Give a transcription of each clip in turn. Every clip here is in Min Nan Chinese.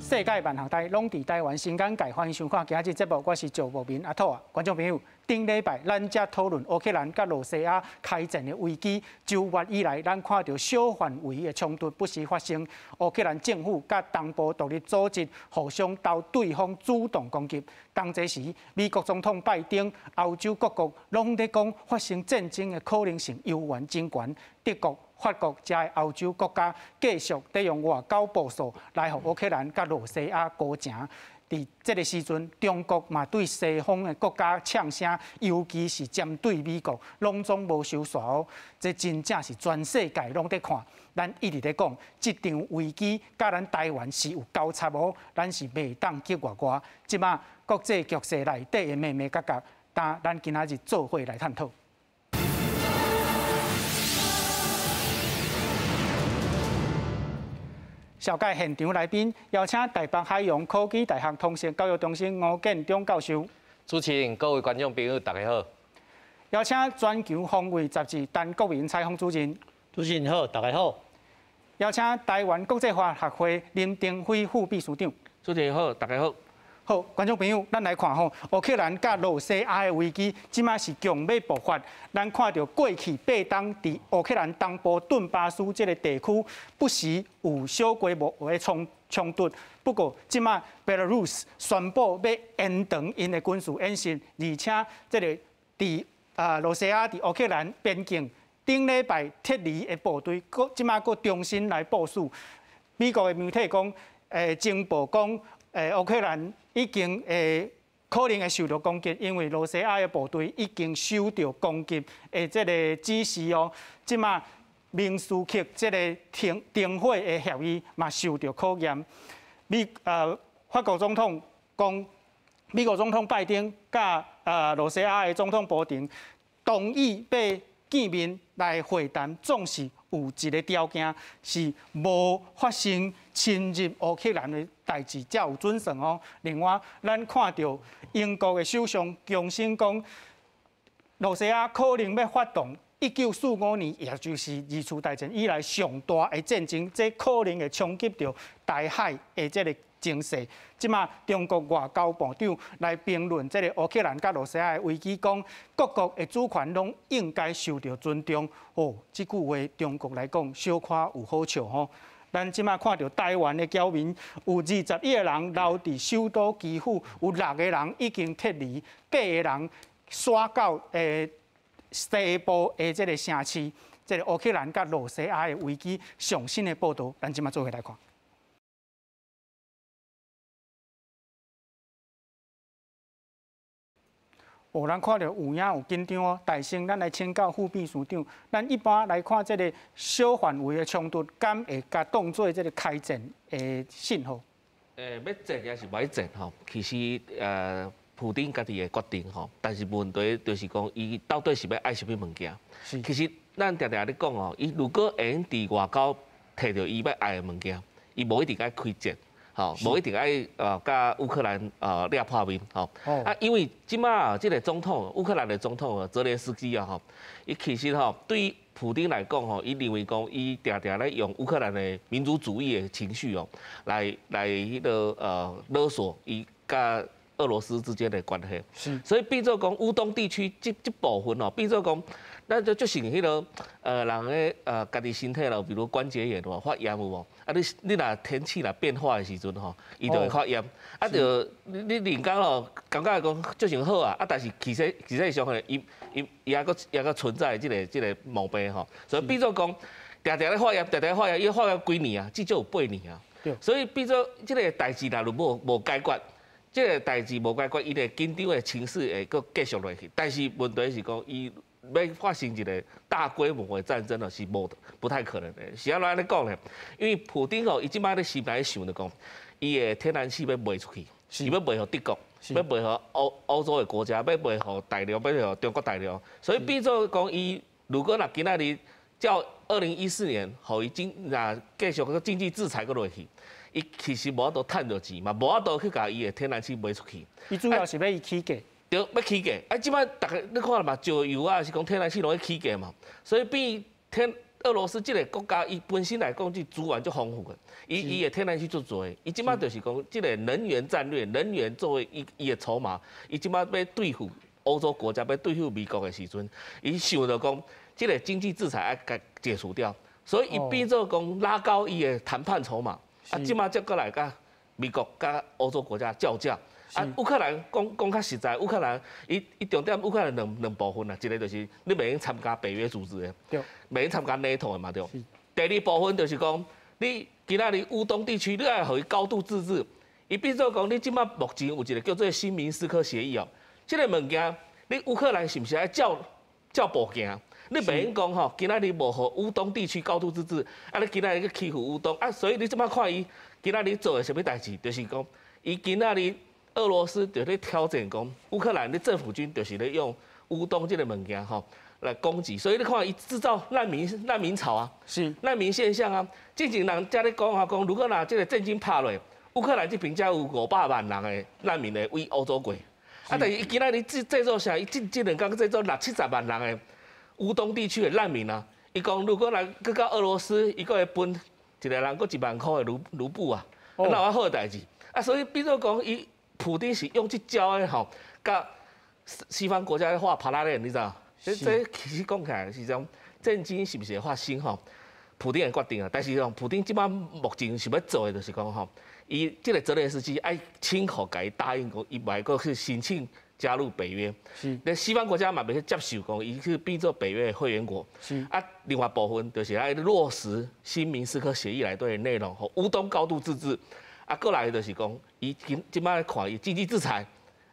世界萬行台攏佇台灣新簡介，歡迎收看今仔日節目，我是趙博民阿兔啊。觀眾朋友，頂禮拜咱才討論烏克蘭佮羅西亞開戰的危機，9月以來，咱看著小範圍的衝突不時發生。烏克蘭政府佮東部獨立組織互相鬥對方主動攻擊。當這時，美國總統拜登、歐洲各國攏咧講發生戰爭的可能性猶原真懸。德國、法國遮的歐洲國家繼續咧用外交步數來予烏克蘭佮羅西亞高層。佇這个時陣，中國嘛對西方的國家嗆聲，尤其是針對美國，攏總無收煞哦。這真正是全世界攏咧看。咱一直咧講，這場危機佮咱台灣是有交叉哦，咱是袂當去外外。這馬國際局勢內底的眉眉角角，但咱今仔日做伙來探討。紹介現場來賓，邀請台北海洋科技大學通識教育中心吳建中教授。主持人、各位觀眾朋友，大家好。邀請全球防衛雜誌陳國民採訪主任。主持人好，大家好。邀請台灣國際法學會林登輝副秘書長。主持人好，大家好。好，觀眾朋友，咱來看吼，烏克蘭佮羅西亞的危機，這馬是強欲爆發。咱看著過去八冬佇烏克蘭東部頓巴斯這个地區，不時有小規模的衝突。不過，這馬白羅魯斯宣布欲延長𪜶的軍事演習，而且這个佇羅西亞佇烏克蘭邊境頂禮拜撤離的部隊，閣這馬閣重新來部署。美國的媒體講，情報講，烏克蘭已經可能會受著攻擊，因為羅西亞的部隊已經收著攻擊的這个指示哦。這馬明斯克這个停火的協議嘛受著考驗。法國總統講，美國總統拜登佮羅西亞的總統普丁同意欲見面來會談，總是有一个條件，是無發生侵入烏克蘭的代誌才有準算哦。另外，咱看著英國的首相強生講，羅西亞可能欲發動1945年，也就是二次大戰以來上大的戰爭，這可能會衝擊著台海的這个情勢。這馬中國外交部長來評論這个烏克蘭佮羅西亞的危機，講各國的主權攏應該受著尊重。哦，這句話中國來講，小可有好笑吼。咱這馬看著台灣的僑民有21個人留佇首都基輔，有6個人已經撤離，8個人徙到西部的這个城市。這个烏克蘭佮羅西亞的危機上新的報導，咱這馬做伙來看。哦，咱看著有影有緊張哦。大先，咱來請教副秘書長，咱一般來看這个小範圍的衝突，敢會共當做這个開戰的信號？欲戰抑是無欲戰吼？其實普丁家己會決定吼，但是問題就是講，伊到底是欲愛啥物物件？其實咱定定咧講哦，伊如果會用佇外交提著伊欲愛的物件，伊無一定愛開戰。吼，無一定愛佮烏克蘭掠破面吼。啊，因為這馬這个總統，烏克蘭的總統澤連斯基啊吼，伊其實吼對普丁來講吼，伊認為講伊定定咧用烏克蘭的民族主義的情緒哦，來彼个勒索伊佮俄羅斯之間的關係。所以變做講烏東地區這部分哦，變做講，咱就就是彼个人的家己身體咯，比如關節炎有無發炎有無？啊你若天氣若變化的時陣吼，伊就會發炎。啊，就你人工咯，感覺講足像好啊，啊，但是其實實際上吼，伊猶閣存在這个毛病吼，所以變做講，定定咧發炎，定定發炎，伊發炎幾年啊？至少有8年啊。所以變做這个代誌若無解決，這个代誌無解決，伊的緊張的情勢會閣繼續落去。但是問題是講，伊欲發生一个大規模的戰爭哦，是無不太可能的。是按怎按呢講呢？因為普丁哦，伊這擺咧心內想著講，伊的天然氣欲賣出去，伊欲賣予德國，欲賣予歐洲的國家，欲賣予大陸，欲賣予中國大陸。所以變做講，伊如果若今仔日照2014年，予伊經若繼續閣經濟制裁閣落去，伊其實無法度趁著錢嘛，無法度去共伊的天然氣賣出去。伊主要是欲伊起價。對，欲起價。啊，這擺逐家你看嘛，石油啊，是講天然氣攏咧起價嘛，所以變天俄罗斯这个国家，伊本身来讲，这资源足丰富的，伊的天然气足济，伊这马就是讲这个能源战略，能源作为伊的筹码，伊这马欲对付欧洲国家，欲对付美国的时阵，伊想著讲这个经济制裁爱共解除掉，所以伊变做讲拉高伊的谈判筹码，啊，这马才阁来共美国佮欧洲国家叫价。啊，乌克兰讲讲较实在，乌克兰伊重点乌克兰两部分啦，一个就是你袂用参加北约组织的，袂用参加 NATO 的嘛对。第二部分就是讲，你今仔日乌东地区，你爱予伊高度自治。伊变做讲，你这马目前有一个叫做新明斯克协议哦，这个物件，你乌克兰是毋是爱照照步行？你袂用讲吼，今仔日无予乌东地区高度自治，啊，你今仔日去欺负乌东啊，所以你这马看伊今仔日做的啥物代志，就是讲，伊今仔日俄罗斯就咧挑战讲，乌克兰的政府军就是咧用乌东这个物件吼来攻击，所以你看伊制造难民潮啊，难民现象啊。之前人才咧讲啊，讲如果若这个战争拍落，乌克兰这边才有500万人的难民会往欧洲过。啊，但是伊今仔日制造啥？伊这两工制造六七十万人的乌东地区的难民啊。伊讲如果来去到俄罗斯，伊阁会分一个人阁1万箍的卢布啊，哪有遐好的代志？啊，所以变做讲伊。普丁是用这招的吼，佮西方国家咧画帕拉链，你知影？这其实讲起来是讲战争是毋是会发生吼？普丁会决定啊。但是讲普丁这马目前想欲做的就是讲吼，伊这个泽连斯基爱亲口共伊答应讲，伊袂阁去申请加入北约。那西方国家嘛袂去接受讲，伊去变做北约的会员国。啊，另外部分就是爱落实新明斯克协议内底的内容，予乌东高度自治。啊，阁来就是讲，伊今这马看伊经济制裁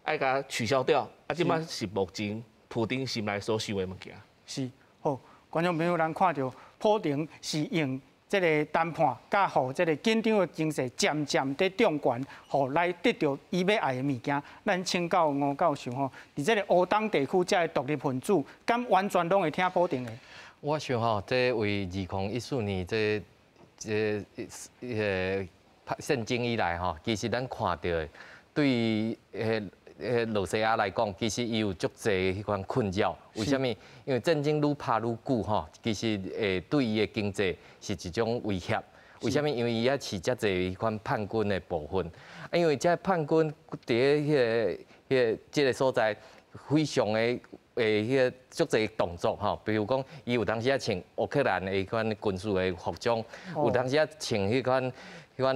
爱共取消掉，啊，这马是目前普丁心内所想的物件。是，好，观众朋友，咱看著普丁是用这个谈判，佮予这个紧张的情势渐渐伫涨悬，予来得著伊欲爱的物件。咱请教吴教授吼，伫这个乌东地区这个独立分子，敢完全拢会听普丁的？我想吼，这为2014年这战争以来吼，其实咱看著的，对彼罗西亚来讲，其实伊有足济彼款困扰。为啥物？因为战争愈拍愈久吼，其实会对伊的经济是一种威胁。为啥物？因为伊遐饲遮济彼款叛军的部分，啊，因为这叛军伫咧彼个这个所在，非常的彼个足济动作吼，比如讲，伊有当时仔穿乌克兰的彼款军事的服装，有当时仔穿彼款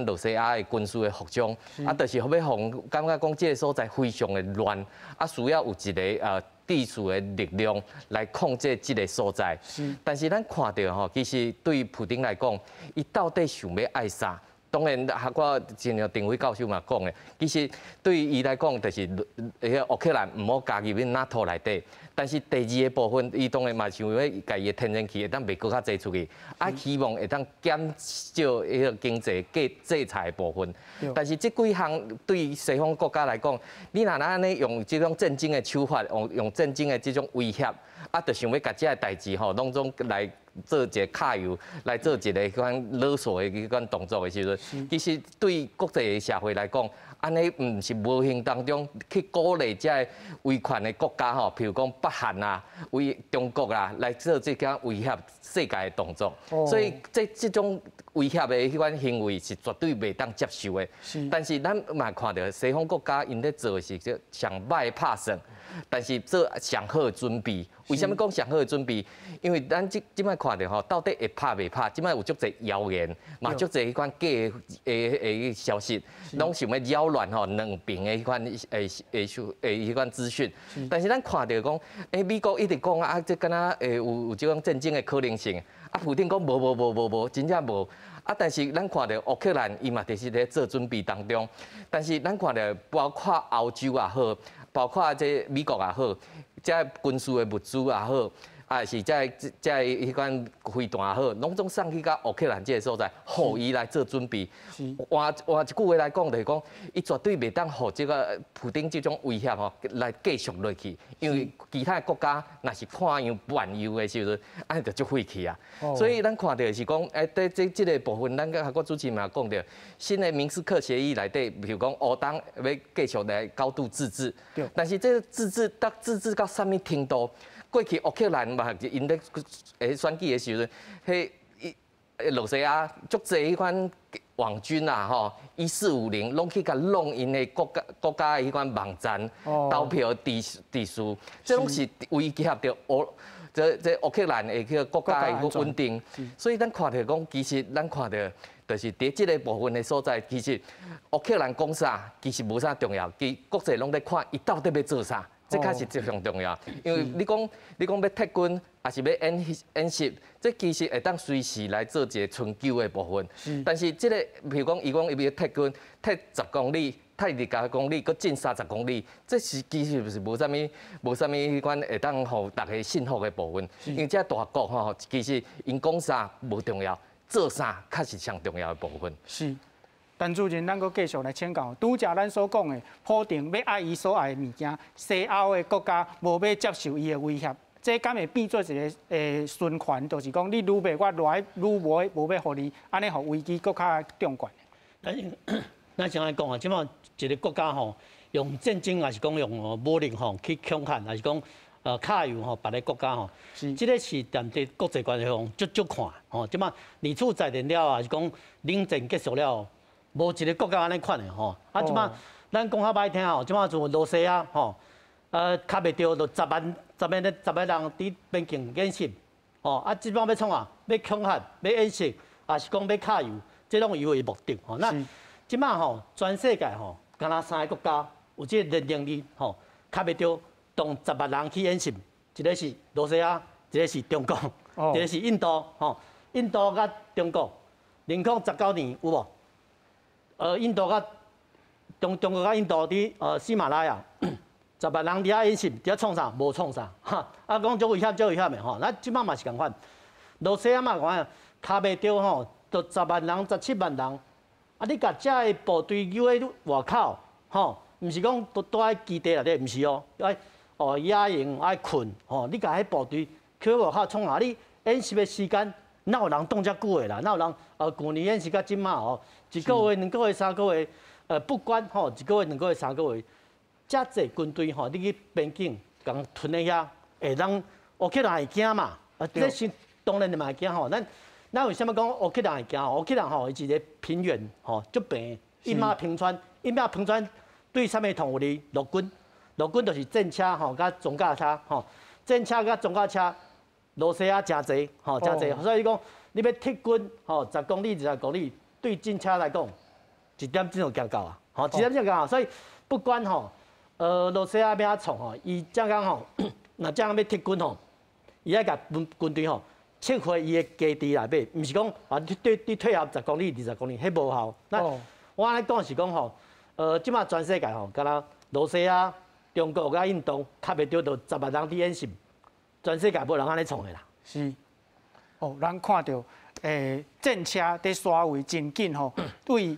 罗西亚的军事的服装，啊，就是欲予感觉讲这个所在非常的乱，啊，需要有一个秩序的力量来控制这个所在。但是咱看著吼，其实对普丁来讲，伊到底想欲爱啥？当然，哈我亲像丁伟教授嘛讲的，其实对伊来讲，就是彼个乌克兰毋好加入去 NATO 内底。但是第二个部分，伊当然嘛想欲共伊的天然气会当卖阁较济出去，啊，希望会当减少彼个经济制裁的部分。但是这几项对西方国家来讲，你若按呢用这种战争的手法，用战争的这种威胁，啊，就想欲共这个代志吼，拢总来做一个卡油，来做一个彼款勒索的彼款动作的时阵，其实对国际的社会来讲，按呢毋是无形当中去鼓励这个威权的国家吼，譬如讲北韩啊、为中国啊，来做这种威胁世界的动作。所以这种威胁的彼款行为是绝对袂当接受的。但是咱嘛看著西方国家𪜶咧做的是这上歹的拍算，但是做上好的准备。为啥物讲上好的准备？因为咱这摆看著吼，到底会拍袂拍？这摆有足济谣言，嘛足济彼款假的消息，拢想欲扰乱吼两边的彼款彼款资讯。但是咱看著讲，美国一直讲啊，这敢若会有这种战争的可能性。啊，普丁讲无无无无无，真正无。啊，但是咱看著乌克兰，伊嘛就是咧做准备当中。但是咱看著包括欧洲也好，包括这美国也好，这军事的物资也好，啊是这彼款飞弹也好，拢总送去到乌克兰这个所在，予伊来做准备。换换一句话来讲，就是讲，伊绝对袂当予这个普丁这种威胁吼来继续落去，因为其他的国家若是看样万有的时阵，按呢就足火气啊。所以咱看著是讲，伫这个部分，咱佮我主持人嘛讲著，新的明斯克协议内底，比如讲乌东欲继续来高度自治，但是这个自治到自治到啥物程度？过去乌克兰嘛嘛，𪜶咧選舉的時陣，彼羅西亞足濟彼款網軍啊吼，1450攏去共弄𪜶的國家的彼款網站投票秩序，這攏是威脅著這烏克蘭的去國家的穩定。所以咱看著講，其實咱看著就是佇這個部分的所在，其實烏克蘭講啥，其實無啥重要，其國際攏咧看伊到底欲做啥，這較是最上重要。因為你講欲撤軍，抑是欲演習，這其實會當隨時來做一個春秋的部分。但是這個，譬如講，伊講伊欲撤軍，撤10公里，撤20公里，閣進30公里，這是其實是無啥物彼款會當予大家信服的部分。因為這大國吼，其實𪜶講啥無重要，做啥較是上重要的部分。是，陳主任，咱閣繼續來請教。拄才咱所講的，普丁欲愛伊所愛的物件，西歐的國家無欲接受伊的威脅，這敢會變做一個循環，就是講你愈袂我來，愈無欲予你，按呢予危機閣較重懸。咱先來講啊，這馬一個國家吼，用戰爭抑是講用武力吼去恐嚇，抑是講卡油吼別个國家吼，這個是踮佇國際關係上足足看吼。這馬二次大戰了，抑是講冷戰結束了，無一個國家按呢款的吼。啊，這馬咱講較歹聽吼，這馬像羅西亞吼，卡袂著就10萬、10萬、10萬人佇邊境演習，吼啊，這馬欲創啥？欲恐嚇、欲演習，抑是講欲卡油，這攏有伊的目的吼。那這馬吼，全世界吼，敢若三个國家有這個能力吼，卡袂著動10萬人去演習，一個是羅西亞，一個是中國，一個是印度吼。印度佮中國，2019年有無？印度佮中國佮印度佇喜馬拉雅，十萬人佇遐演習，佇遐創啥？無創啥？哈！啊，講足危險，足危險的吼。咱這馬嘛是仝款，羅西亞嘛仝款，卡袂著吼，就十萬人、17萬人。啊！你共遮的部隊揪去外口，吼，毋是講都蹛佇基地內底，毋是哦，愛哦野營愛睏，吼，你共彼部隊去外口創啥？你演習的時間，哪有人擋遮久的啦？哪有人舊年演習到這馬吼，一個月、2個月、3個月，不管吼，一個月、2個月、三個月，遮濟軍隊吼，你去邊境共屯佇遐，會當烏克蘭會驚嘛？啊，這是當然嘛會驚吼。咱為啥物講烏克蘭會驚？烏克蘭吼，伊一個平原吼，足平，一馬平川，一馬平川對啥物通有利？陸軍，陸軍就是戰車吼，佮裝甲車吼，戰車佮裝甲車，羅西亞誠濟吼，誠濟，所以講你欲撤軍吼，十公里、20公里，對戰車來講，一點鐘就行到啊，吼，一點鐘就到。所以不管吼，羅西亞欲按怎創吼，伊這工吼，若這樣欲撤軍吼，伊愛共軍隊吼，撤回伊的基地內底，毋是講啊，你退後十公里、20公里，彼無效。那我按呢講是講吼，這馬全世界吼，敢若羅西亞、中國佮印度，卡袂著就十萬人佇演習，全世界無人按呢創的啦。是，哦，咱看著戰車佇紲位真緊吼，對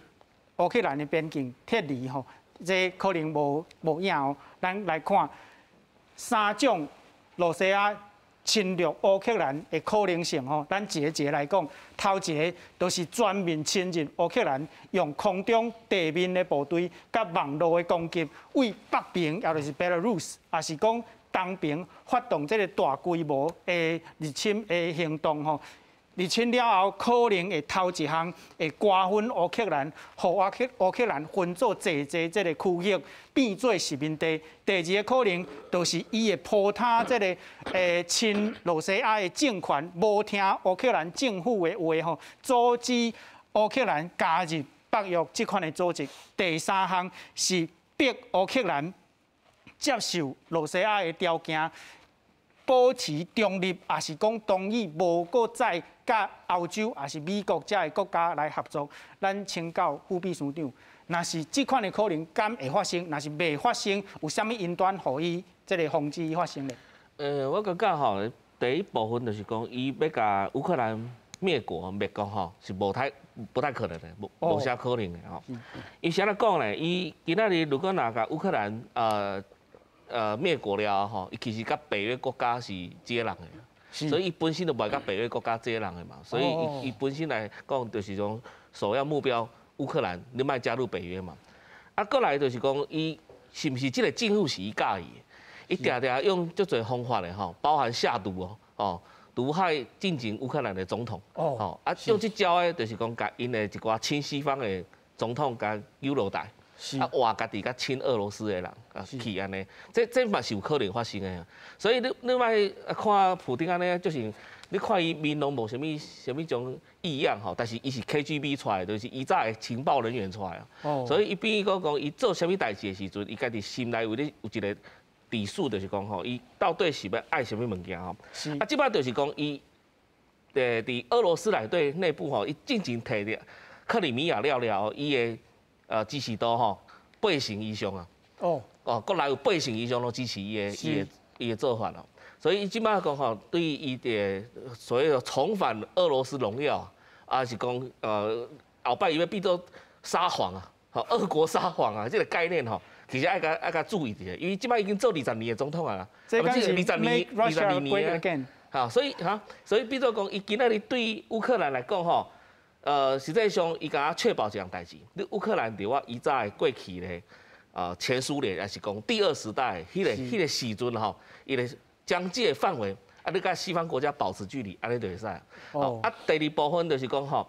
烏克蘭的邊境撤離吼，這可能無影哦。咱來看三種羅西亞侵略烏克蘭的可能性吼，咱一個一個來講。頭一個就是全面侵入烏克蘭，用空中、地面的部隊佮網路的攻擊，對北邊，也就是 Belarus，抑是講東邊發動這個大規模的入侵的行動吼。入侵了後，可能會頭一項會瓜分烏克蘭，予烏克蘭分做濟濟這个區域，變做殖民地。第二个可能就是伊會鋪塌這个親羅西亞的政權，無聽烏克蘭政府的話吼，阻止烏克蘭加入北約這款的組織。第三項是逼烏克蘭接受羅西亞的條件，保持中立，抑是講同意無閣再佮歐洲，抑是美國遮的國家來合作。咱請教副秘書長，若是這款的可能，敢會發生？若是袂發生，有啥物因端予伊這个防止伊發生咧？我感覺吼，第一部分就是講，伊欲共烏克蘭滅國滅國吼，是不太可能的，無啥可能的吼。伊啥來講咧？伊今仔日如果若共烏克蘭滅國了吼，伊其實佮北約國家是接壤的，所以伊本身就袂佮北約國家接壤的嘛，所以伊本身來講就是講首要目標烏克蘭，你莫加入北約嘛。啊，過來就是講，伊是毋是這个政府是伊佮意的？伊定定用足濟方法的吼，包含下毒哦，哦，毒害進前烏克蘭的總統。哦，啊，用這招的，就是講共𪜶的一寡親西方的總統共揪落台，啊，換家己較親俄羅斯的人啊去按呢，這嘛是有可能發生的。所以你莫看普丁按呢，就是你看伊面攏無啥物啥物種異樣吼，但是伊是 KGB 出來的，就是以早的情報人員出來。所以伊變講講，伊做啥物代誌的時陣，伊家己心內有咧有一個底數，就是講吼，伊到底是欲愛啥物物件吼。啊，這擺就是講伊，佇俄羅斯內底內部吼，伊進前提著克里米亞了了後，伊的支持度吼八成以上啊。哦，國內有八成以上攏支持伊的做法咯。所以伊這擺講吼，對伊的所謂的重返俄羅斯榮耀，啊是講後擺伊欲變做沙皇啊，吼俄國沙皇啊，這個概念吼，其實愛共注意一下，因為這擺已經做二十年的總統啊啦，這二十年22年啊，所以哈，所以變做講，伊今仔日對烏克蘭來講吼，實際上伊共我確保一項代誌，你烏克蘭佇我以早的過去咧，前蘇聯抑是講第二時代彼個時陣吼，伊的疆界範圍，啊，你佮西方國家保持距離，按呢就會使。哦。啊，第二部分就是講吼，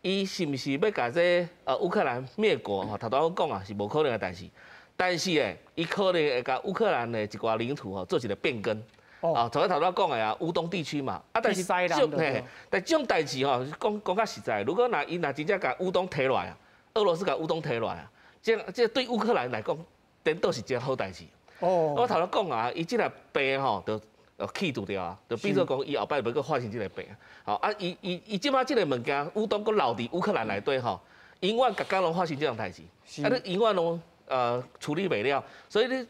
伊是毋是欲共這烏克蘭滅國？吼，頭拄仔講啊，是無可能的代誌。但是咧，伊可能會共烏克蘭的一寡領土吼做一個變更。哦。頭拄仔講的啊，烏東地區嘛。啊，但是這嘿，但這種代誌吼，講講較實在，如果若伊若真正共烏東提落來啊，俄羅斯共烏東提落來啊，這對烏克蘭來講，顛倒是一件好代誌。哦。我頭拄講啊，伊這個病吼，就去除掉啊，就變做講伊後擺袂閣發生這個病。吼啊，伊這擺這個物件，烏東閣留佇烏克蘭內底吼，永遠逐工攏發生這種代誌。啊，你永遠攏處理袂了，所以你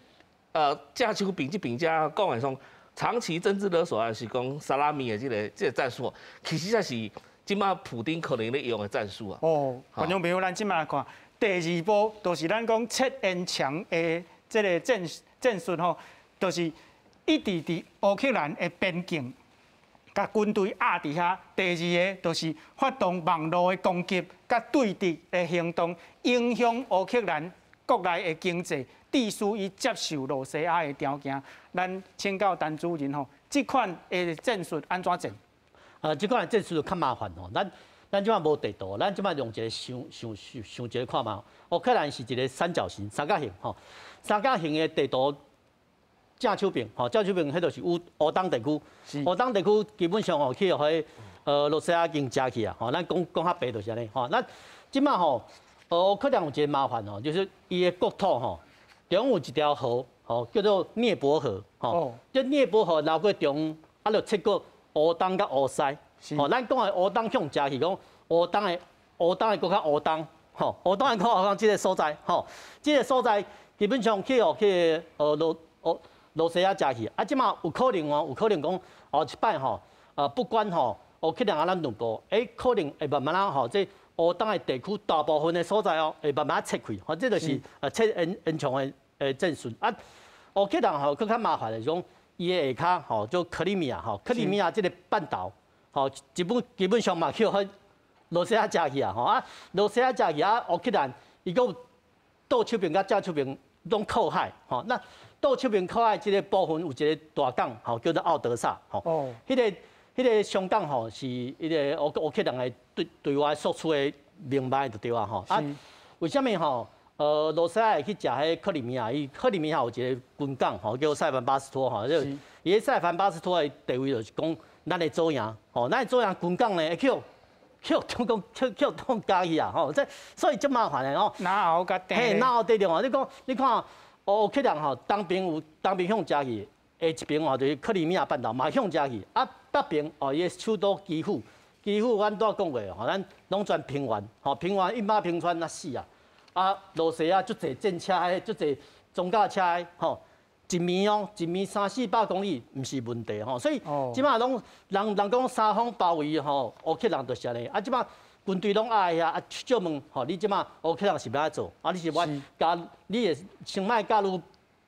正手邊這邊遮講的說，長期政治勒索還是講薩拉米的這個戰術，其實才是這擺普丁可能咧用的戰術啊。哦，觀眾朋友，咱這擺來看第二步，就是咱講切煙牆的這個戰術吼，就是一直佇烏克蘭的邊境，共軍隊壓佇遐。第二個就是發動網路的攻擊，佮對敵的行動，影響烏克蘭國內的經濟，致使伊接受羅西亞的條件。咱請教陳主任吼，這款的戰術按怎戰？這款的戰術就較麻煩吼。咱這擺無地圖，咱這擺用一個想想想想一個看嘛。烏克蘭是一個三角形、三角形吼，三角形的地圖正手邊吼，正手邊彼就是烏東地區。烏東地區基本上吼去予彼羅西亞已經食去啊。吼，咱講講較白就是按呢吼。咱這擺吼，烏克蘭有一個麻煩吼，就是伊的國土吼，中有一條河吼，叫做聶伯河吼。這聶伯河流過中，啊，就切過烏東佮烏西。吼，咱講的烏東向食去講烏東的閣較烏東，吼，烏東的閣較烏東這個所在，吼，這個所在基本上去予去羅西亞食去。啊，這馬有可能哦，有可能講哦，這擺吼，不管吼，烏克蘭啊，咱內部，可能會慢慢仔吼，這烏東的地區大部分的所在哦，會慢慢切開，吼，這就是切煙牆的戰術。啊，烏克蘭吼，閣較麻煩的是講，伊的下跤吼，就克里米亞吼，克里米亞這個半島。吼，基本上嘛去予羅西亞食去啊！吼啊，羅西亞食去啊，烏克蘭伊閣倒手邊佮正手邊攏靠海，吼，那倒手邊靠海這個部分有一個大港，吼，叫做奧德薩，吼。哦。彼個商港吼是彼個烏克蘭的對外輸出的命脈就對啊，吼。啊，為啥物吼？羅西亞會去食彼克里米亞？伊克里米亞有一個軍港，吼，叫做塞凡巴斯托，吼，就伊塞凡巴斯托的地位就是講。咱的左營，吼，咱的左營軍港呢，會去予中共去予中共去啊，吼，這所以足麻煩的吼。哪後佮嘿，哪後地點哦？你講，你看，烏克蘭吼，東邊有東邊向食去，下一邊吼就是克里米亞半島嘛向食去，啊北邊哦，伊的首都基輔，基輔阮拄仔講過吼，咱攏全平原，吼平原一馬平川啊死啊，啊羅西亞足濟戰車，足濟裝甲車吼。一暝哦，一暝三四百公里，毋是問題吼，所以這擺攏人人講三方包圍吼，烏克蘭就是按呢。啊，這擺軍隊攏壓遐，啊，借問吼，你這擺烏克蘭是欲按怎做？啊，你是欲加，你會先莫加入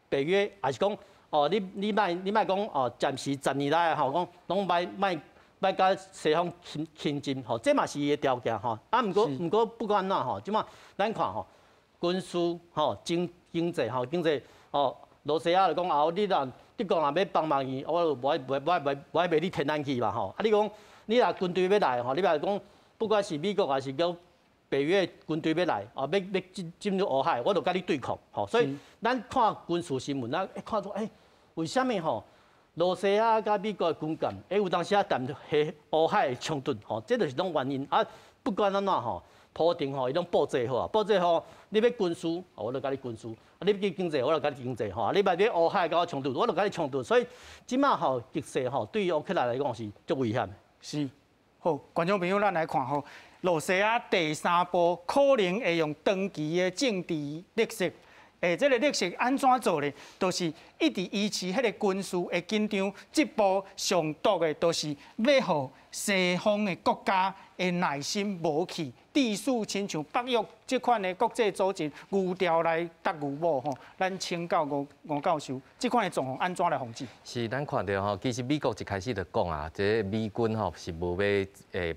北約，還是講哦，你莫講哦，暫時10年內吼，講攏莫莫佮西方親近吼，這嘛是伊的條件吼。啊，毋過不管按怎吼，這擺咱看吼，軍事吼經濟吼經濟吼。羅西亞就講啊，你若德國若欲幫忙伊，我就無愛無愛無愛賣你天然氣嘛吼。啊，你講你若軍隊欲來吼，你若講不管是美國還是叫北約軍隊欲來，啊，欲欲進進入烏海，我就共你對抗吼。所以咱看軍事新聞，咱會看出為啥物吼？羅西亞佮美國的軍艦，有當時啊談彼烏海的衝突吼，這就是攏原因啊。不管按怎吼，普丁吼伊攏布置好啊，布置好，你欲軍事，我就共你軍事；啊，你欲經濟，我就共你經濟吼。你欲欲烏海共我衝突，我就共你衝突。所以這馬吼局勢吼，對於烏克蘭來講是足危險。是，好，觀眾朋友，咱來看吼，羅西亞第三步可能會用長期的政治勒索。這个勒索按怎做咧？就是一直維持彼个軍事的緊張。這步上毒的，就是欲予西方的國家的耐心無去，致使親像北約這款的國際組織牛牢來搭牛母吼。咱請教吳吳教授，這款的狀況按怎來防止？是咱看著吼，其實美國一開始就講啊，這个美軍吼是無欲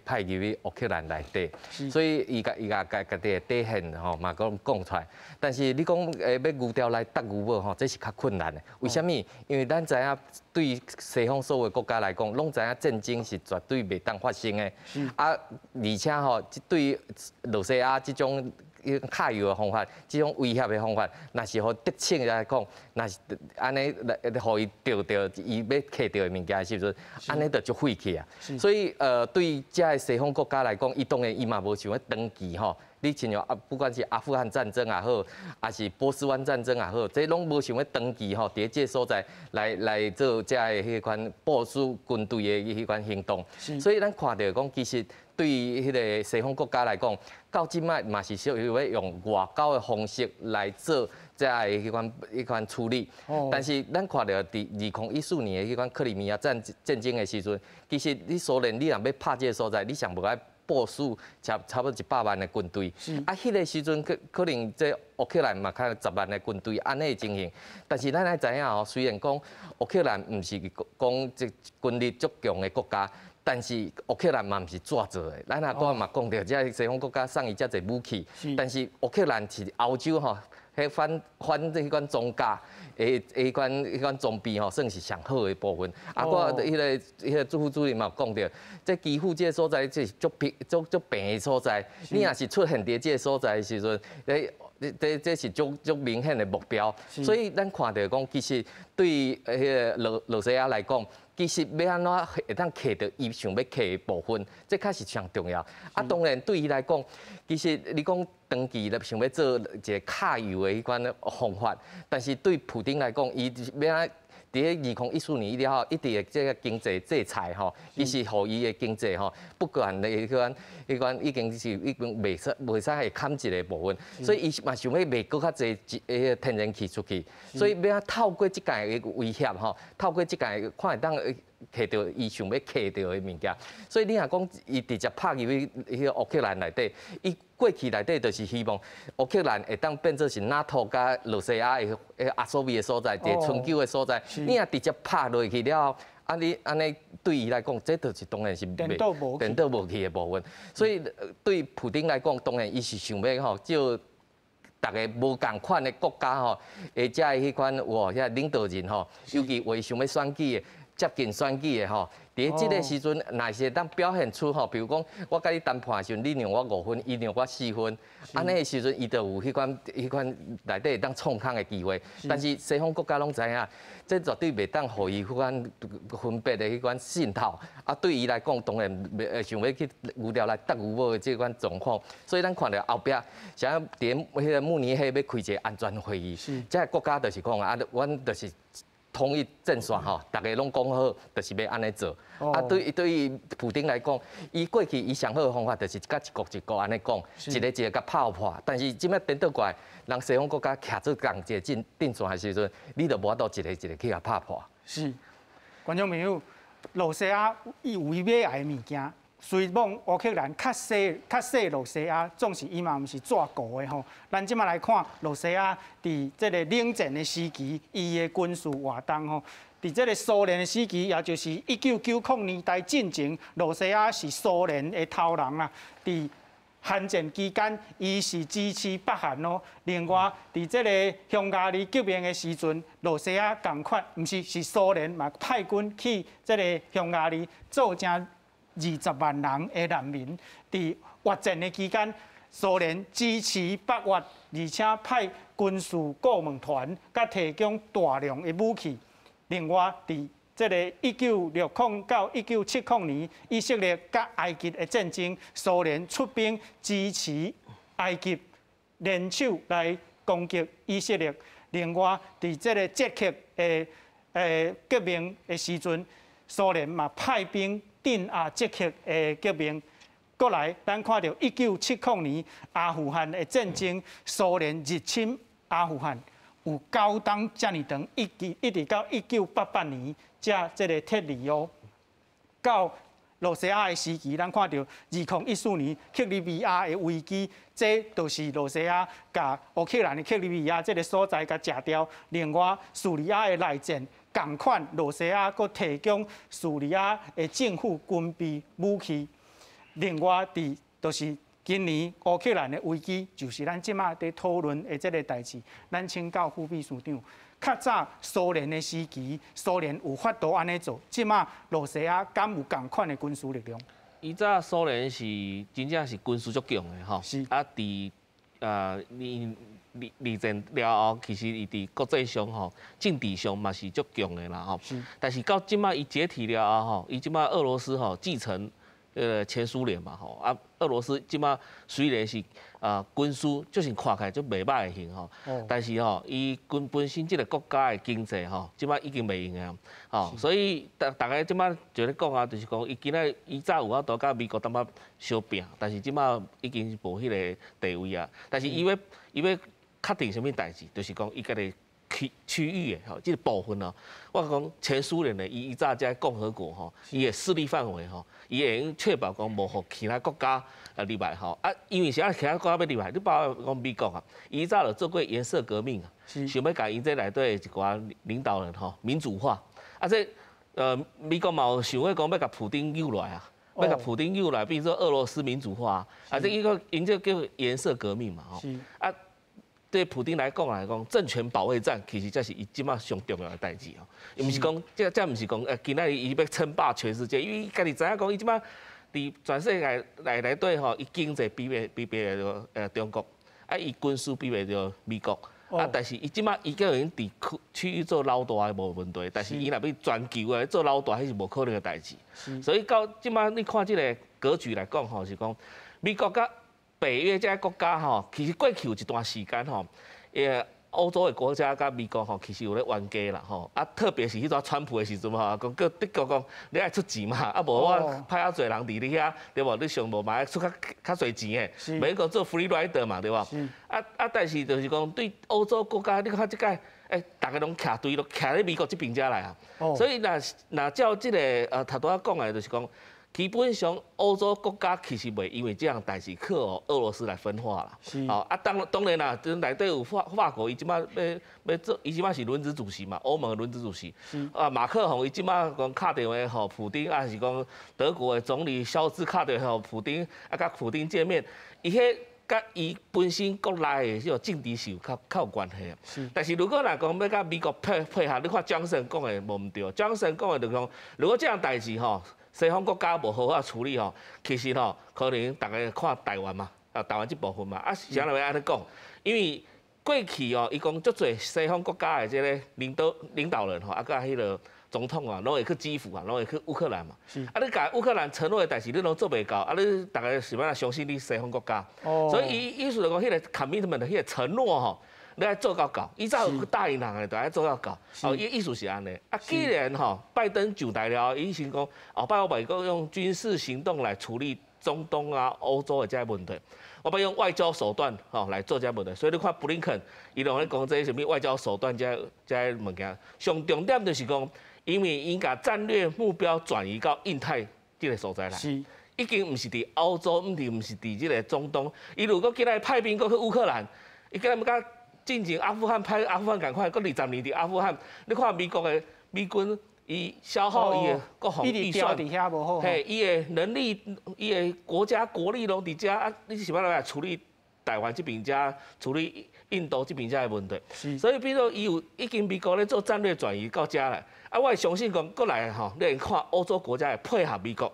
派入去烏克蘭內底，所以伊共伊共家家己的底線吼嘛講講出來。但是你講欲牛牢來搭牛母吼，這是較困難的。為啥物？因為咱知影對西方所有國家來講，攏知影戰爭是絕對袂當發生的。啊，而且吼，對羅西亞這種揩油的方法，這種威脅的方法，若是予得逞來講，若是按呢來予伊著著伊欲揢著的物件的時陣，按呢就足費氣啊。所以對這个西方國家來講，伊當然伊嘛無想欲長期吼。你親像啊，不管是阿富汗戰爭也好，抑是波斯灣戰爭也好，這攏無想欲長期吼，佇這个所在來來做這个彼款部署軍隊的彼款行動。所以咱看著講，其實對彼个西方國家來講，到這擺嘛是屬於欲用外交的方式來做這个彼款彼款處理。但是咱看著佇2014年的彼款克里米亞戰戰爭的時陣，其實你蘇聯你若欲拍這个所在，你上無愛部署差差不多100萬的軍隊，啊，彼个時陣可可能這烏克蘭嘛較10萬的軍隊，按呢的情形。但是咱愛知影哦，雖然講烏克蘭毋是講這軍力足強的國家，但是烏克蘭嘛毋是紙做的。咱阿拄仔嘛講著，這西方國家送伊遮濟武器，但是烏克蘭是歐洲吼，彼反反這彼款裝甲的彼款彼款裝備吼，算是上好的部分。啊，我彼个彼个朱副主任嘛有講著，這基輔這个所在，這是足平足足平的所在。你若是出現佇這个所在的時陣，這這是足足明顯的目標。所以咱看著講，其實對彼个羅羅西亞來講，其實欲按怎會當揢著伊想欲揢的部分，這確實上重要。啊，當然對伊來講，其實你講長期咧想欲做一个揩油的彼款方法，但是對普丁來講，伊欲按怎佇咧2014年以後，一直的這个經濟制裁吼，其實予伊的經濟吼，不管的彼款彼款已經是已經袂使袂使會砍一个部分，所以伊嘛想欲賣閣較濟彼个天然氣出去，所以欲按怎透過這屆的威脅吼，透過這屆看會當揢著伊想欲揢著的物件，所以你若講伊直接拍入去彼个烏克蘭內底，伊過去內底就是希望烏克蘭會當變做是 NATO 佮羅西亞的的阿蘇味的所在，一个春秋的所在。你若直接拍落去了後，啊你按呢對伊來講，這就是當然是顛倒無去的部分。所以對普丁來講，當然伊是想欲吼，藉逐个無仝款的國家吼，或者彼款有無遐領導人吼，尤其為想欲選舉的。接近選舉的吼，佇這个時陣，若是會當表現出吼，比如講，我共你談判的時陣，你讓我5分，伊讓我4分，按呢的時陣，伊就有彼款彼款內底會當創空的機會。但是西方國家攏知影，這絕對袂當予伊彼款分別的彼款滲透。啊，對伊來講，當然袂想欲去牛牢來搭牛母的這款狀況。所以咱看著後壁，像佇彼个慕尼黑欲開一个安全會議，這个國家就是講啊，阮就是。統一陣線吼，逐个攏講好，就是欲按呢做。啊，對對於普丁來講，伊過去伊上好的方法就是共一國一國按呢講，一个一个共拍破。但是這擺顛倒過來，人西方國家徛做仝一个陣陣線的時陣，你就無法度一个一个去共拍破。是，觀眾朋友，羅西亞伊有伊欲愛的物件。雖罔烏克蘭較細較細羅西亞，總是伊嘛毋是紙糊的吼。咱這馬來看羅西亞佇這个冷戰的時期，伊的軍事活動吼。佇這个蘇聯的時期，也就是1990年代進前，羅西亞是蘇聯的頭人啦。佇韓戰期間，伊是支持北韓哦。另外，佇這个匈牙利革命的時陣，羅西亞仝款，毋是是蘇聯嘛派軍去這个匈牙利，造成20萬人的難民。佇越戰的期間，蘇聯支持北越，而且派軍事顧問團，佮提供大量的武器。另外，佇這个1960到1970年，以色列佮埃及的戰爭，蘇聯出兵支持埃及聯手來攻擊以色列。另外，佇這个捷克的革命的時陣，蘇聯嘛派兵鎮壓捷克的革命。過來，咱看著1970年阿富汗的戰爭，蘇聯入侵阿富汗。有九冬遮爾長，一直到1988年才這个撤離哦。到羅西亞的時期，咱看著2014年克里米亞的危機，這就是羅西亞共烏克蘭的克里米亞這个所在共食掉。另外，敘利亞的內戰，仝款羅西亞閣提供敘利亞的政府軍備武器。另外，佇就是今年烏克蘭的危機，就是咱這馬佇討論的這个代誌。咱請教副秘書長，較早蘇聯的時期，蘇聯有法度按呢做，這馬羅西亞敢有仝款的軍事力量？以早蘇聯是真正是軍事足強的吼，啊，佇二戰了後，其實伊佇國際上吼，政治上嘛是足強的啦吼。但是到這馬伊解體了後吼，伊這馬俄羅斯吼繼承前蘇聯嘛吼，啊，俄羅斯這馬雖然是啊軍事就是看起來足袂䆀的型吼，但是吼，伊軍本身這个國家的經濟吼，這馬已經袂用啊，吼，所以逐家這馬就咧講啊，就是講伊今仔伊早有法度佮美國淡薄相拚，但是這馬已經是無彼个地位啊。但是伊欲確定啥物代誌，就是講伊家己區域的吼，這个部分哦，我講前蘇聯的伊早這共和國吼，伊的勢力範圍吼，伊會用確保講無予其他國家入來吼，啊，因為啥其他國家欲入來，你包括講美國啊，伊早就做過顏色革命啊，想欲共𪜶這內底的一寡領導人吼民主化，啊這美國嘛有想過講欲共普丁誘來啊，欲共普丁誘來，變做俄羅斯民主化，啊這一個𪜶這叫顏色革命嘛吼，啊。對普丁來講，政權保衛戰其實這是伊這馬上重要的代誌哦。伊毋是講，這毋是講，今仔日伊欲稱霸全世界，因為伊家己知影講，伊這馬佇全世界內底吼，伊經濟比袂著中國，啊，伊軍事比袂著美國，啊，但是伊這馬伊叫𪜶佇區域做老大的無問題，但是伊若欲全球的做老大，彼是無可能的代誌。所以到這馬你看這个格局來講吼，是講美國佮北約這个國家吼，其實過去有一段時間吼，歐洲的國家佮美國吼，其實有咧冤家啦吼，啊，特別是彼陣川普的時陣吼，講叫德國講你愛出錢嘛，啊無我派較濟人佇你遐，對無？你上無嘛愛出較濟錢的，免講做 free rider 嘛，對無？啊，但是就是講對歐洲國家，你看這擺，逐家攏徛隊，攏徛咧美國這邊遮來啊。所以若照這个頭拄仔講的，就是講，基本上歐洲國家其實袂因為這項代誌去予俄羅斯來分化啦。哦，啊當然啦，這內底有法國，伊這馬欲做，伊這馬是輪值主席嘛，歐盟的輪值主席。啊，馬克宏伊這馬講敲電話予普丁，啊是講德國的總理蕭茲敲電話予普丁，啊佮普丁見面，伊彼佮伊本身國內的這個政治是有較有關係的。但是如果若講欲佮美國配合，你看江森講的無毋對，江森講的就是講，如果這項代誌吼，西方國家無好好處理吼，其實吼可能逐家看台灣嘛，啊台灣這部分嘛，啊是按怎欲按呢講？因為過去哦，伊講足濟西方國家的這个領導人吼，啊佮彼个總統啊，攏會去基輔啊，攏會去烏克蘭嘛。啊，你共烏克蘭承諾的代誌，你攏做袂到，啊，你逐家是欲按怎相信你西方國家？所以伊意思就講，彼个 commitment，彼个承諾吼，你愛做到到，伊早有答應人的，就愛做到到。哦，伊意思是按呢。啊，既然吼拜登上台了，伊先講後擺我袂閣用軍事行動來處理中東啊、歐洲的這个問題，我欲用外交手段吼來做這个問題。所以你看布林肯，伊攏咧講這啥物外交手段這个物件，上重點就是講，因為𪜶共戰略目標轉移到印太這个所在來，已經毋是佇歐洲，毋是佇這个中東。伊如果今仔派兵閣去烏克蘭，伊今仔欲佮進前阿富汗派阿富汗仝款，閣20年佇阿富汗，你看美國的美軍。伊消耗伊的國防預算，嘿，伊的能力、伊的國家國力攏佇遮啊！你是欲來處理台灣這邊遮，處理印度這邊遮的問題？所以變做伊有已經美國咧做戰略轉移到遮來。啊，我會相信講，閣來吼，你會看歐洲國家會配合美國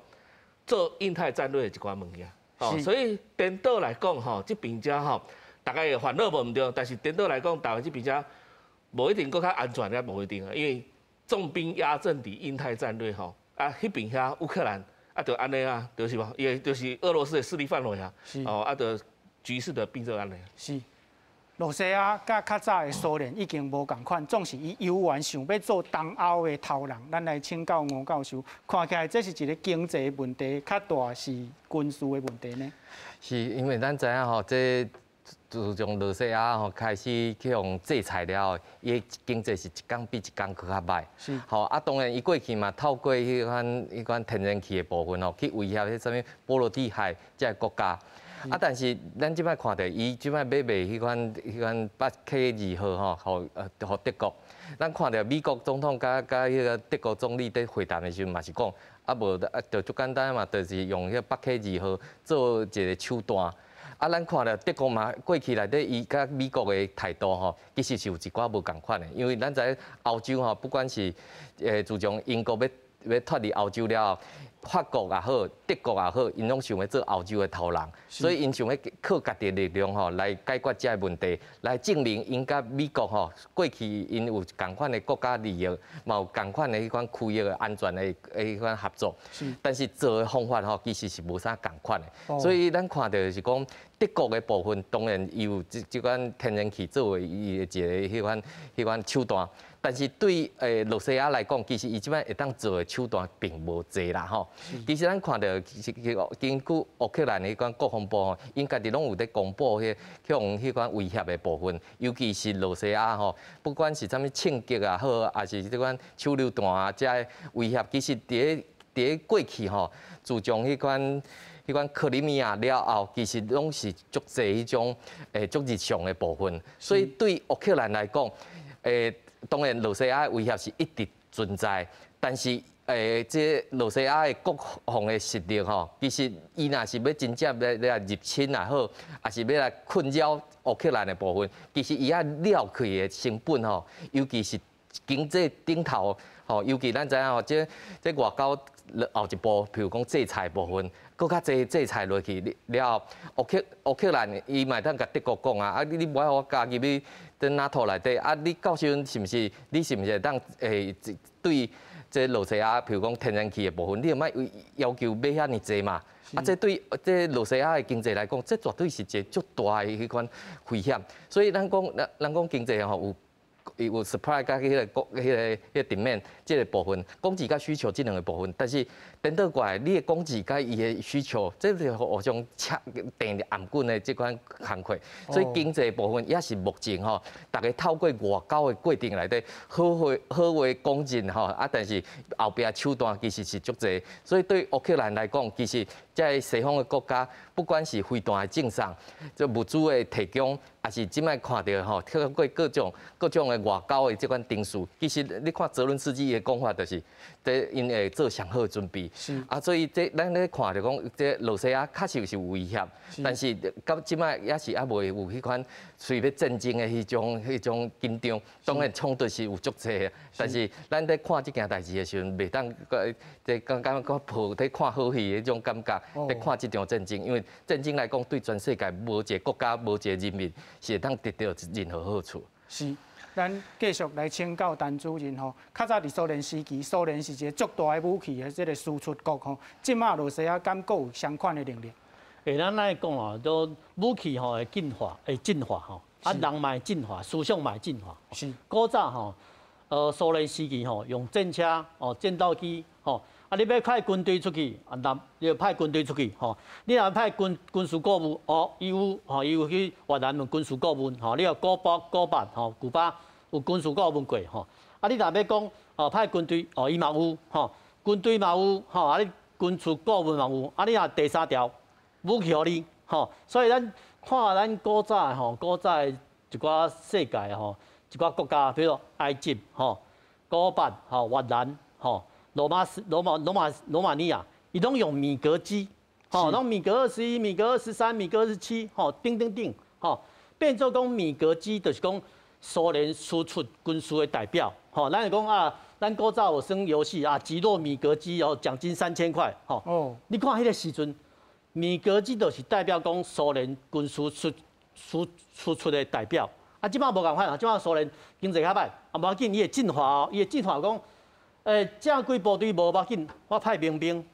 做印太戰略的一寡物件。哦，所以顛倒來講吼，這邊遮吼，大家會煩惱無毋對，但是顛倒來講，台灣這邊遮無一定閣較安全，也無一定啊，因為重兵壓陣佇印太戰略吼，啊，彼邊遐烏克蘭啊，就按呢啊，就是無，伊就是俄羅斯的勢力範圍啊，哦，啊，就局勢就變做按呢。是，羅西亞佮較早的蘇聯已經無仝款，總是伊猶原想欲做東歐的頭人。咱來請教吳教授，看起來這是一個經濟問題，較大是軍事的問題呢？是因為咱知影吼，這自從羅西亞吼開始去予制裁了後，伊的經濟是一工比一工閣較䆀。吼啊，當然伊過去嘛透過彼款天然氣的部分吼，去威脅彼啥物波羅的海這个國家。啊，但是咱這擺看著伊這擺欲賣彼款北溪二號吼，予德國。咱看著美國總統佮彼个德國總理佇會談的時陣嘛是講，啊無啊就足簡單嘛，就是用彼個北溪二號做一個手段。啊，咱看著德國嘛，過去內底伊佮美國的態度吼，其實是有一寡無仝款的，因為咱知影歐洲吼，不管是自從英國欲脫離歐洲了後，法國也好，德國也好，𪜶攏想欲做歐洲的頭人，所以𪜶想欲靠家己的力量吼來解決這个問題，來證明𪜶佮美國吼過去𪜶有仝款的國家利益，嘛有仝款的彼款區域的安全的彼款合作。但是做的方法吼，其實是無啥仝款的。所以咱看著是講德國的部分，當然伊有這款天然氣作為伊的一个彼款手段。但是對羅西亞來講，其實伊這擺會當做的手段並無濟啦吼。其實咱看著，根據烏克蘭的彼款國防部吼，𪜶家己攏有佇公布彼去予彼款威脅的部分，尤其是羅西亞吼，不管是啥物銃擊也好，抑是這款手榴彈啊，這个威脅，其實佇咧過去吼，自從彼款克里米亞了後，其實攏是足濟彼種足日常的部分，所以對烏克蘭來講，當然羅西亞的威脅是一直存在，但是這羅西亞的國防的實力吼，其實伊若是欲真正欲來入侵也好，抑是欲來困擾烏克蘭的部分，其實伊愛了去的成本吼，尤其是經濟頂頭吼，尤其咱知影吼，這外交後一步，譬如講制裁部分，閣較濟制裁落去了後，烏克蘭伊嘛會當共德國講啊，啊你無愛予我加入去佇 NATO 內底，啊你到時陣是毋是你是毋是會當對這羅西亞，譬如講天然氣的部分，你就莫要求買遐爾濟嘛？啊，這對這羅西亞的經濟來講，這絕對是一个足大的彼款危險。所以咱講，咱講經濟吼有。有 supply 佮彼個 demand 這个部分，供給佮需求這兩个部分，但是顛倒過來，你的供給佮伊的需求，這是互相切硩頷頸的這款工課。所以經濟部分也是目前吼，逐家透過外交的過程內底，好話好話講盡吼，啊，但是後壁手段其實是足濟。所以對烏克蘭來講，其實這个西方的國家，不管是飛彈的贈送，這物資的提供，抑是這擺看著吼，透過各種的外交的這款程序，其實你看澤倫斯基的講法，就是，這𪜶會做上好的準備。啊，所以這咱咧看著講，這羅西亞確實是有威脅，但是到這擺也是猶未有彼款隨欲戰爭的彼種緊張。當然衝突是有足濟的，但是咱佇看這件代誌的時陣，袂當閣這感覺閣抱佇看好戲的彼種感覺，佇看這場戰爭，因為戰爭來講，對全世界無一个國家、無一个人民是會當得著任何好處。是，咱繼續來請教陳主任吼。較早佇蘇聯時期，蘇聯是一個足大的武器的這个輸出國吼。這馬羅西亞敢閣有相款的能力？咱來講啊，都武器吼會進化，會進化吼，啊人嘛會進化，思想嘛會進化。古早吼，蘇聯時期吼，用戰車哦、戰鬥機吼，啊你欲派軍隊出去，啊那你就派軍隊出去吼。你若派軍事顧問，哦，伊有吼，伊有去越南有軍事顧問吼，你有古巴、古巴吼，古巴有軍事顧問過吼。啊，你若欲講哦，派軍隊哦，伊嘛有吼，軍隊嘛有吼，啊你軍事顧問嘛有，啊你若第三條武器予你吼，所以咱看咱古早吼，古早的一寡世界吼，一寡國家，比如埃及吼、古巴吼、越南吼。吼，羅馬斯、羅馬、羅馬、羅馬尼亞，伊攏用米格機，吼，攏米格21、米格23、米格27，吼，等等等，吼，變做講米格機就是講蘇聯輸出軍事的代表，吼，咱就講啊，咱古早有耍遊戲啊，擊落米格機哦，獎金3000塊，吼，你看彼個時陣，米格機就是代表講蘇聯軍事輸出的代表。啊，這擺無仝款啊，這擺蘇聯經濟較歹，啊，無要緊，伊會進化哦，伊會進化講，正規部隊無要緊，我派民兵，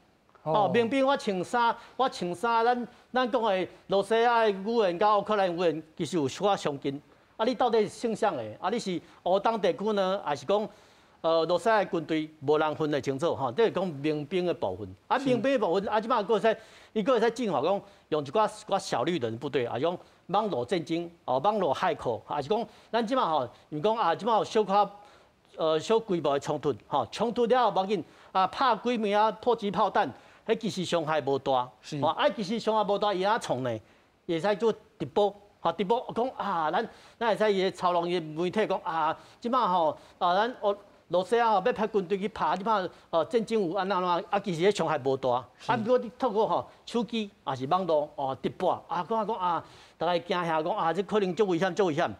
哦，民兵我穿衫，我穿衫，咱講的羅西亞的語言佮烏克蘭語言其實有小可相近。啊，你到底是信啥的？啊，你是烏東地區呢，還是講羅西亞的軍隊？無人分得清楚吼，這是講民兵的部分。啊，民兵的部分，啊，這擺閣會使，伊閣會使進化講，用一寡寡小綠人部隊，啊，用網絡戰爭，哦，網絡駭客，還是講咱這擺吼，毋講啊，這擺有小可小規模的衝突，吼，衝突了後無要緊，啊，拍幾枚啊迫擊炮彈，彼其實傷害無大，啊，其實傷害無大，伊按怎創呢？會使做直播，吼，直播講啊，咱會使伊操弄伊媒體講啊，這擺吼啊，咱羅西亞吼欲派軍隊去拍，這擺戰爭有按怎按怎，啊，其實彼傷害無大，啊，毋過你透過吼手機抑是網路哦直播，啊，講講啊，逐家驚嚇講啊，這可能足危險，足危險。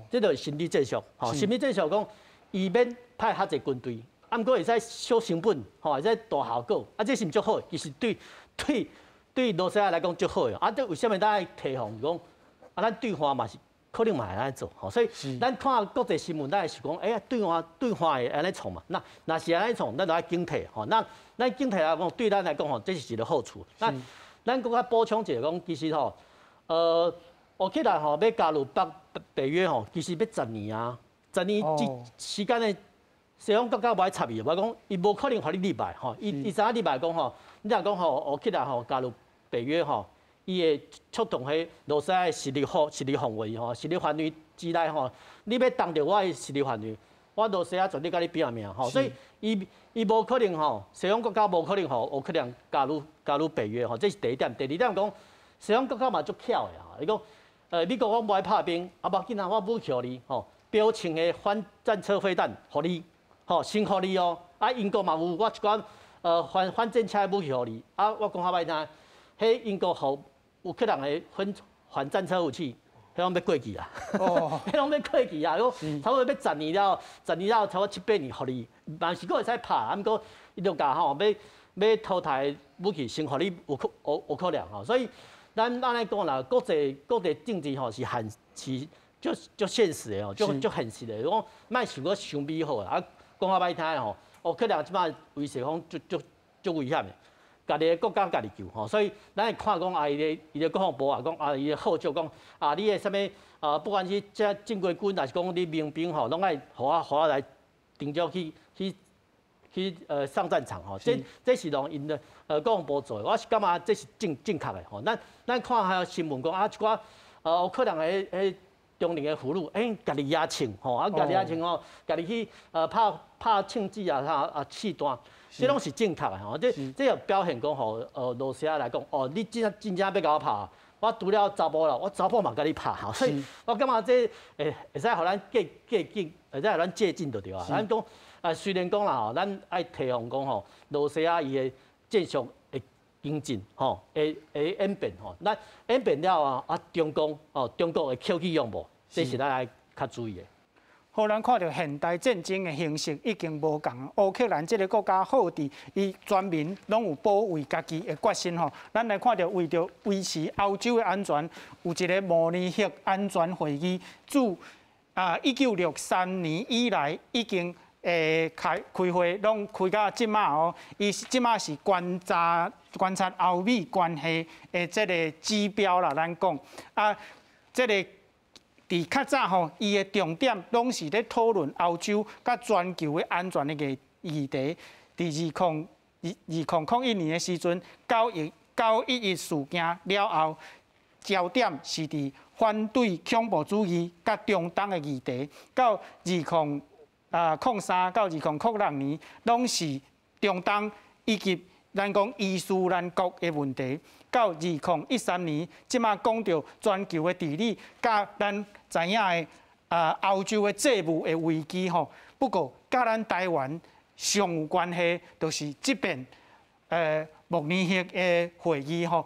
這就是心理戰術，吼，心理戰術講伊免派較濟軍隊，啊，毋過會使小成本，吼，會使大效果，啊，這是毋足好？其實對羅西亞來講足好的，啊，這為啥物咱愛提防？講啊，咱對岸嘛是可能嘛會按呢做，吼，所以咱看國際新聞，咱會想講，哎呀，對岸會按呢創嘛？那若是按呢創，咱就愛警惕，吼，那咱警惕來講，對咱來講吼，這是一個好處。那咱閣較補充一下講，其實吼，烏克蘭吼欲加入北約吼，其實欲十年啊，十年這時間的西方國家無愛插伊，無講伊無可能予你入來吼，伊知影入來講吼，你若講吼烏克蘭吼加入北約吼，伊會觸動彼羅西亞的勢力範圍吼，勢力範圍之內吼，你欲動著我的勢力範圍，我羅西亞絕對共你拼命吼，所以伊無可能吼，西方國家無可能予烏克蘭加入北約吼，這是第一點。第二點講，西方國家嘛足巧的吼，伊講，美國講無愛拍兵，啊無要緊啊，我武器予你吼，標槍的反戰車飛彈予你，吼，先予你哦。啊，英國嘛有我一寡反戰車的武器予你，啊，我講較歹聽，彼英國予烏克蘭的反戰車武器，彼攏欲過期啊！彼攏欲過期啊！講差不多欲十年了，十年了差不多七八年予你，嘛是閣會使拍，啊，毋過伊就共吼欲淘汰武器，先予你烏克蘭吼，所以咱按呢講啦，國際政治吼是現是足足現實的吼，足足現實的。講莫想閣傷美好啊，講較歹聽的吼，烏克蘭這擺威勢講足足足危險的。家己的國家家己救吼，所以咱會看講啊，伊的國防部啊講啊，伊的號召講啊，你的啥物啊，不管是這正規軍，還是講你民兵吼，攏愛予我來徵召去上戰場吼。這是攏𪜶的國防部做的，我是感覺這是正確的吼。咱看下新聞講啊，一寡烏克蘭的彼中年的婦女，欸，家己舉槍吼，啊，家己舉槍吼，家己去拍槍子啊，啥啊試彈。這攏是正確的吼，這有表現講吼，羅西亞來講，哦，你真真正欲共我拍，我除了查埔啦，我查某嘛共你拍，所以我感覺這會使予咱借鏡，會使予咱借鏡就對啊。咱講啊，雖然講啦吼，咱愛提防講吼，羅西亞伊的戰術會精進，吼，會演變吼，咱演變了啊，啊，中共哦，中國會抾去用無？這是咱愛較注意的。予咱看著現代戰爭的形式已經無仝，烏克蘭這個國家好佇伊全民攏有保衛家己的決心吼。咱來看著為著維持歐洲的安全，有一個慕尼黑安全會議，自1963年以來已經開會，攏開到這馬哦。伊這馬是觀察歐美關係的這個指標啦，咱講啊，這個。佇較早吼，伊的重點攏是咧討論歐洲佮全球的安全的議題。佇2001年的時陣，9.11事件了後，焦點是佇反對恐怖主義佮中東的議題。到2003到2006年，攏是中東以及咱講伊斯蘭國的問題。到2013年，這馬講著全球的治理，佮咱知影的啊歐洲的債務的危機吼。不過，佮咱台灣上有關係，就是這遍慕尼黑的會議吼，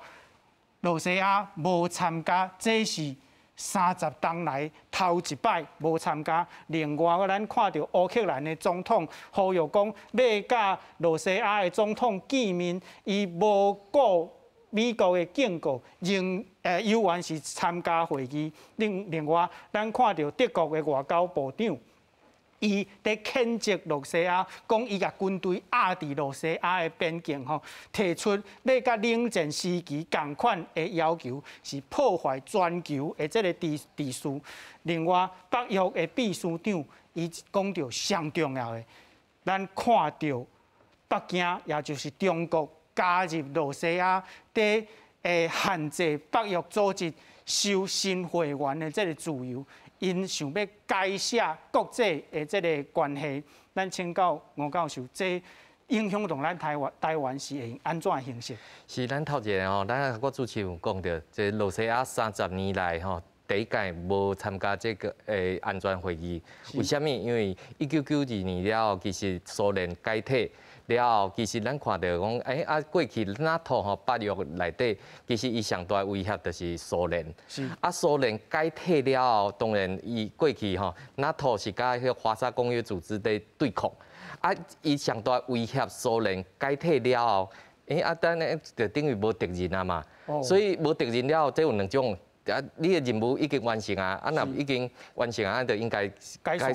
露西亞無參加，這是30冬來頭一擺無參加。另外，咱看著烏克蘭的總統呼籲講，欲佮露西亞的總統見面，伊無顧美國的警告，仍猶原是參加會議。另外，咱看著德國的外交部長，伊佇譴責露西亞，講伊共軍隊壓佇露西亞的邊境吼，提出欲佮冷戰時期仝款的要求，是破壞全球的這个秩序。另外，北約的秘書長伊講著上重要的，咱看著北京，也就是中國加入露西亞佇限制北約組織收新會員的這个自由。𪜶想欲改寫國際的這个關係，咱請教吳教授，這影響到咱台灣是會用按怎形式？是咱頭一个吼，咱我主持人有講著，這露西亞30年來吼，第一屆無參加這个安全會議。為啥物？因為1992年了後，其實蘇聯解體了後，其實咱看著講，欸啊，過去 NATO 吼北約內底，其實伊上大威脅就是蘇聯。啊，蘇聯解體了後，當然伊過去吼，NATO 是佮彼個華沙公約組織佇對抗。啊，伊上大威脅蘇聯解體了後，欸啊，等呢就等於無敵人啊嘛。所以無敵人了後，這有兩種。啊，你的任務已經完成啊，啊，若已經完成啊，就應該解散。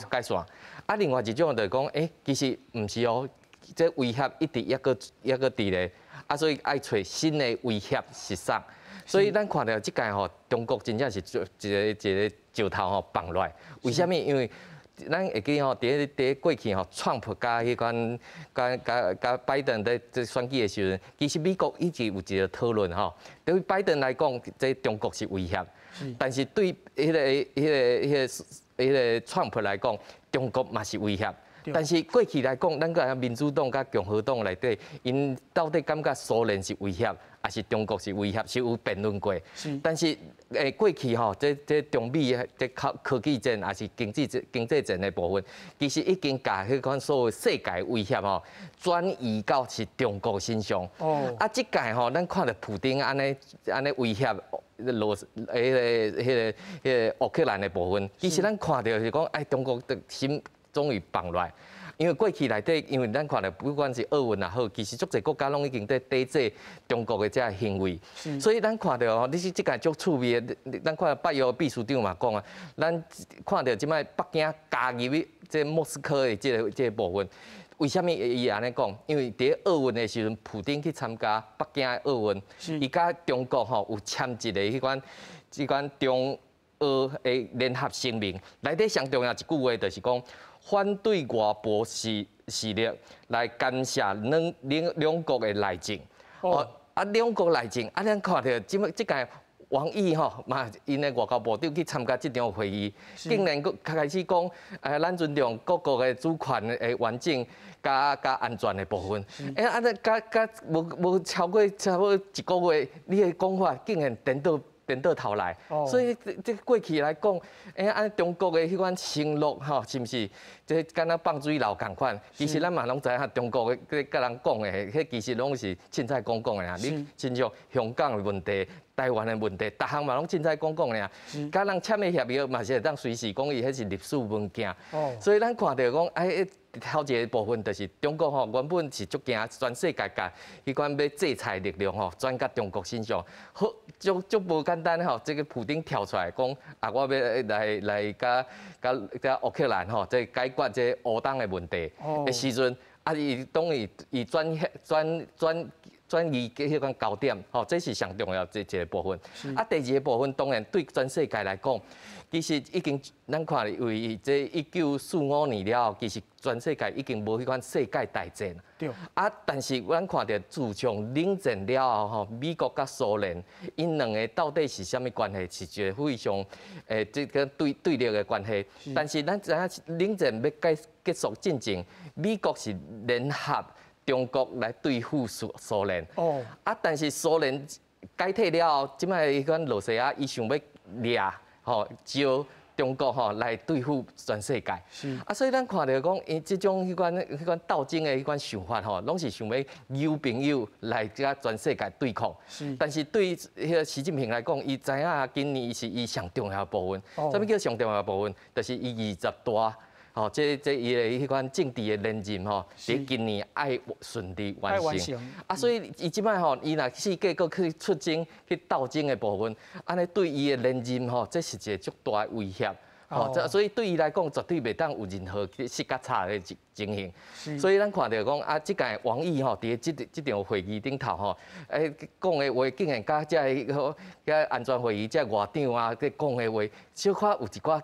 啊，另外一種就是講，欸，其實毋是哦，這威脅一直猶閣佇咧，啊，所以愛揣新的威脅是啥？所以咱看著這屆吼，中國真正是一個一個石頭吼放落來。為啥物？因為咱會記吼，佇過去吼，川普佮彼款佮拜登佇這選舉的時陣，其實美國一直有一個討論吼。對拜登來講，這中國是威脅，但是對彼個川普來講，中國嘛是威脅。但是過去來講，咱個民主黨佮共和黨內底，𪜶到底感覺蘇聯是威脅，抑是中國是威脅，是有辯論過。但是過去吼，這中美這科技戰，抑是經濟戰的部分，其實已經共彼款所謂世界威脅吼，轉移到是中國身上。啊，這屆吼，咱看著普丁按呢按呢威脅羅彼個烏克蘭的部分，其實咱看著是講，哎，中國的心終於放落來，因為過去內底，因為咱看著不管是奧運也好，其實足濟國家攏已經佇抵制中國的這个行為，所以咱看著吼，你是這屆足趣味的，咱看北約秘書長嘛講啊，咱看著這擺北京加入去這莫斯科的這個部分，為啥物伊會按呢講？因為佇奧運的時陣，普丁去參加北京的奧運，伊佮中國吼有簽一個彼款中俄的聯合聲明，內底上重要一句話就是講，反對外部勢力來干涉兩國的內政。哦，啊，兩國內政，啊，咱看著這屆王毅吼嘛，𪜶的外交部長去參加這場會議，竟然閣開始講，咱尊重各國的主權的完整佮安全的部分。欸，啊，這佮無超過差不多一個月，你的講法竟然顛倒頭來，所以這過去來講，欸，按中國的彼款承諾吼，是毋是？這敢若放水流仝款？其實咱嘛攏知影，中國的佮人講的，彼其實攏是凊彩講講的啊。你親像香港的問題、台灣的問題，逐項嘛攏凊彩講講的啊。佮人簽的協約嘛是會當隨時講伊彼是歷史文件。所以咱看著講，哎，頭一個部分就是中國吼，原本是足驚全世界共彼款欲制裁力量吼，轉佮中國身上，好足足無簡單吼。這个普丁跳出來講，啊，我欲來佮烏克蘭吼，這解決這烏東的問題的時陣，啊，伊當伊轉移彼款焦點，吼，這是上重要這一個部分。啊，第二個部分當然對全世界來講，其實已經咱看為這1945年了後，其實全世界已經無彼款世界大戰。啊，但是咱看著自從冷戰了後吼，美國佮蘇聯，𪜶兩个到底是啥物關係？是一個非常這個對立的關係。但是咱知影冷戰欲結束進前，美國是聯合中國來對付蘇聯。啊，但是蘇聯解體了後，這擺彼款露西亞伊想欲掠吼招。中國吼來對付全世界。啊，所以咱看著講，𪜶這種彼款鬥爭的彼款想法吼，攏是想欲揪朋友來佮全世界對抗。但是對彼個習近平來講，伊知影今年是伊上重要的部分。啥物叫上重要的部分？就是伊二十大。吼，這伊的彼款政治的連任吼，佇今年愛順利完成。啊，所以伊這擺吼，伊若四界閣去出征去鬥爭的部分，按呢對伊的連任吼，這是一個足大的威脅。吼，這所以對伊來講，絕對袂當有任何失覺差的情形。所以咱看著講啊，這屆王毅吼，佇這場會議頂頭吼，講的話竟然佮這個佮安全會議這外長啊，佇講的話，小可有一寡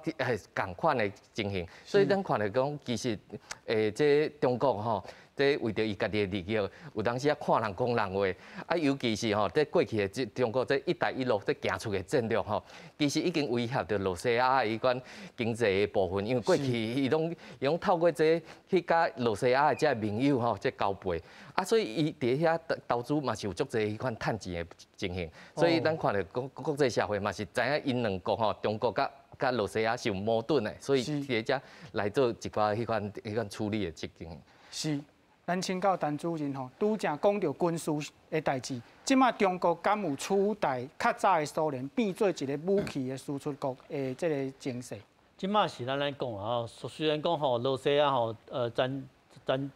仝款的情形。所以咱看著講，其實這中國吼，這為著伊家己的利益，有當時啊看人講人話，啊，尤其是吼，這過去的這中國這一帶一路這行出的戰略吼，其實已經威脅著羅西亞的彼款經濟的部分，因為過去伊攏透過這去佮羅西亞的這盟友吼，這交配，啊，所以伊佇遐投資嘛是有足濟彼款趁錢的情形，所以咱看著國際社會嘛是知影𪜶兩國吼，中國佮羅西亞是有矛盾的，所以佇遮來做一寡彼款處理的情形。是。咱請教陳主任吼，拄才講著軍事的代誌，這馬中國敢有取代較早的蘇聯變做一個武器的輸出國的這個情勢？這馬是咱來講啊，雖然講吼，羅西亞吼，咱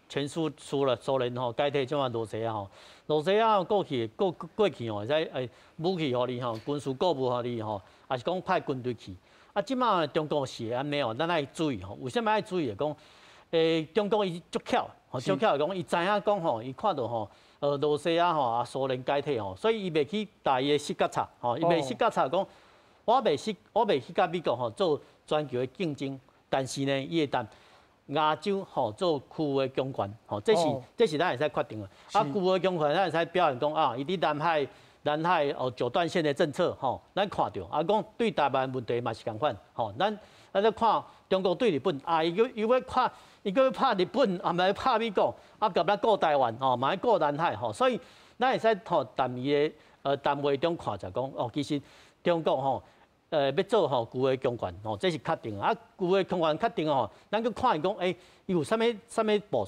前蘇了蘇聯吼解體，這馬羅西亞吼，羅西亞過去吼，會使武器予你吼，軍事顧問予你吼，抑是講派軍隊去。啊，這馬中國是按呢哦，咱愛注意吼，為啥物愛注意？講中國伊足巧。足巧講，伊知影講吼，伊看著吼，羅西亞吼啊，蘇聯解體吼，所以伊袂去共伊的失角插，吼，伊袂失角插講，我袂去佮美國吼做全球的競爭，但是呢，伊會當亞洲吼做區域強權，吼，這是咱會使決定的。啊，區域強權咱會使表現講啊，伊佇南海哦九段線的政策吼，咱看著啊，講對台灣問題嘛是仝款，吼，咱咧看中國對日本啊，伊閣伊欲看。伊閣欲拍日本，也嘛欲拍美國，啊，共咱顧台灣，吼，嘛欲顧南海，吼，所以咱會使吼，從伊的談話中看著講，哦，其實中國吼，欲做吼區域強權，吼，這是確定。啊，區域強權確定吼，咱閣看伊講，伊有啥物啥物部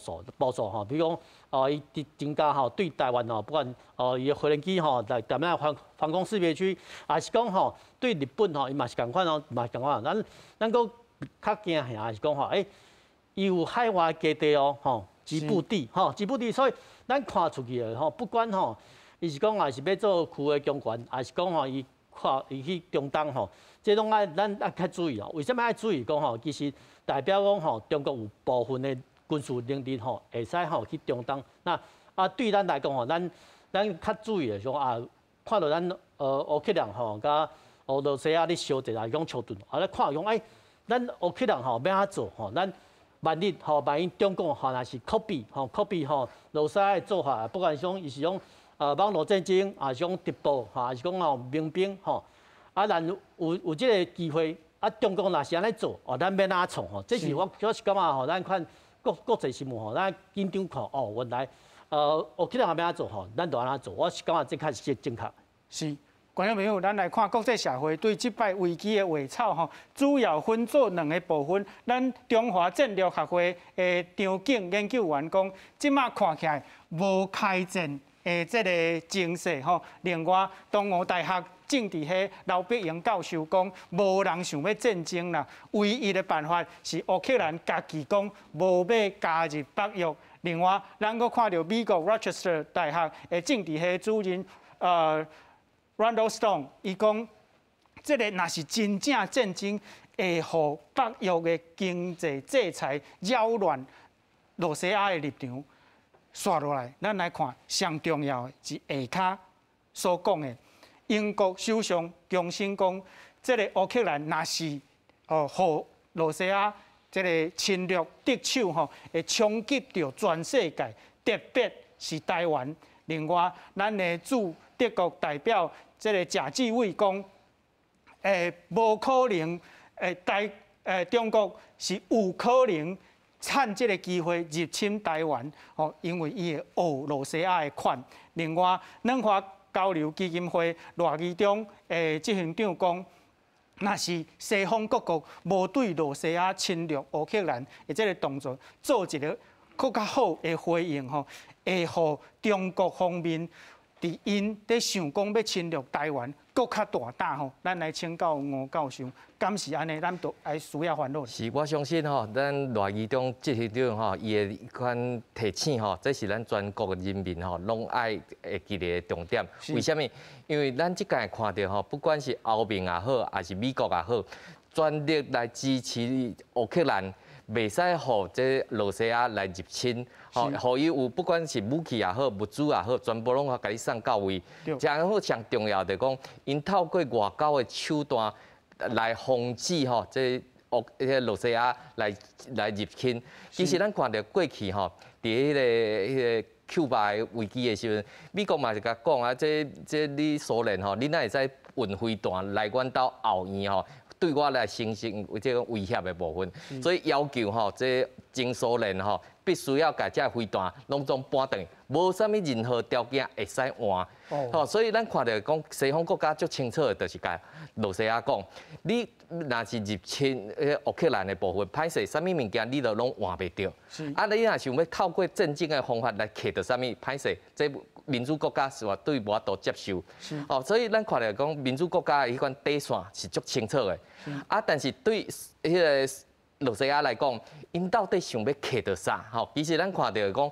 署吼，比如講，哦，伊增加吼對台灣吼，不管哦伊的無人機吼來踮遐防空識別區，抑是講吼對日本吼，伊嘛是仝款哦，嘛是仝款。咱閣較驚嚇是講吼，伊有海外基地哦，吼，吉布地，吼，吉布地，所以咱看出去的吼，不管吼，伊是講抑是欲做區域強權，抑是講吼伊看伊去中東吼，這攏愛咱愛較注意哦。為啥物愛注意？講吼，其實代表講吼，中國有部分的軍事能力吼，會使吼去中東。那啊，對咱來講吼，咱較注意的說啊，看著咱烏克蘭吼，佮俄羅斯亞咧相戰，抑是講衝突，啊，咱看講咱烏克蘭吼欲按怎做吼，咱萬一吼，萬一中共吼若是 copy 吼 copy 吼，羅西亞的做法，不管是講伊是講網路戰爭，抑是講直播，吼，抑是講吼民兵吼，啊，咱有這个機會，啊，中共若是按呢做，哦，咱欲按怎創吼？這是我是感覺吼，咱看國際新聞吼，咱緊張看哦，原來烏克蘭欲按怎做吼，咱就按怎做，我是感覺這較是正確。是。觀眾朋友，咱來看國際社會對這擺危機的話草吼，主要分做兩个部分。咱中華戰略學會的張景研究員講，這馬看起來無開戰的這个情勢吼。另外，東吳大學政治系劉碧榮教授講，無人想欲戰爭啦，唯一的辦法是烏克蘭家己講無欲加入北約。另外，咱閣看著美國 Rochester 大學的政治系主任Randall Stone，伊講，這个若是真正戰爭，會予北約的經濟制裁擾亂羅西亞的立場。紲落來，咱來看上重要的是下跤所講的，英國首相強生講，這个烏克蘭若是哦，予羅西亞這个侵略得手吼，會衝擊著全世界，特別是台灣。另外，咱的駐德國代表這个賈志偉講，無可能，中國是有可能趁這个機會入侵台灣，吼，因為伊會學羅西亞的款。另外，兩華交流基金會賴義忠的執行長講，若是西方各國無對羅西亞侵略烏克蘭的這个動作做一个閣較好的回應吼，會予中國方面佇𪜶咧想講欲侵略台灣，閣較大膽吼。咱來請教吳教授，敢是按呢？咱都愛需要煩惱。是，我相信吼，咱賴議長執行長吼，伊的彼款提醒吼，這是咱全國的人民吼，攏愛會記得的重點。為啥物？因為咱這屆看著吼，不管是歐盟也好，抑是美國也好，全力來支持烏克蘭，袂使予這羅西亞來入侵，吼，予伊有不管是武器也好，物資也好，全部攏共伊送到位。這好上重要就是講，𪜶透過外交的手段來防止吼，這烏彼个羅西亞來入侵。其實咱看著過去吼，佇彼个丘巴的危機的時陣，美國嘛是共講啊，這你蘇聯吼，你哪會使運飛彈來阮兜後院吼？對我來形成這個威脅的部分，所以要求吼，這前蘇聯吼必須要共這飛彈攏總搬轉，無啥物任何條件會使換。吼，所以咱看著講西方國家足清楚的，就是共羅西亞講，你若是入侵烏克蘭的部分，歹勢，啥物物件你都攏換袂著。啊，你若想欲透過戰爭的方法來揢著啥物，歹勢，這民主國家是絕對無法度接受。哦，所以咱看著講民主國家的彼款底線是足清楚的。啊，但是對彼个羅西亞來講，𪜶到底想欲揢著啥？吼，其實咱看著講，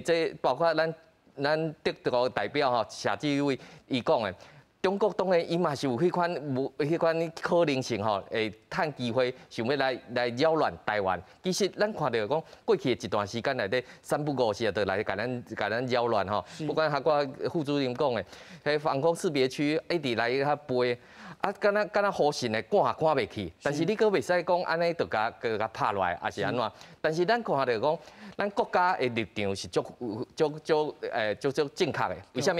這包括咱德國代表吼，謝志偉伊講的，中國當然伊嘛是有彼款無彼款可能性吼，會趁機會想欲來擾亂台灣。其實咱看著講過去的一段時間內底，三不五時就來共咱擾亂吼。不管哈我副主任講的，彼防空識別區一直來遐飛。啊，敢若敢若呼神的趕也趕袂去，但是你閣袂使講按呢就共拍落來，抑是按怎？但是咱看著講，咱國家的立場是足足足足足正確的。為啥物？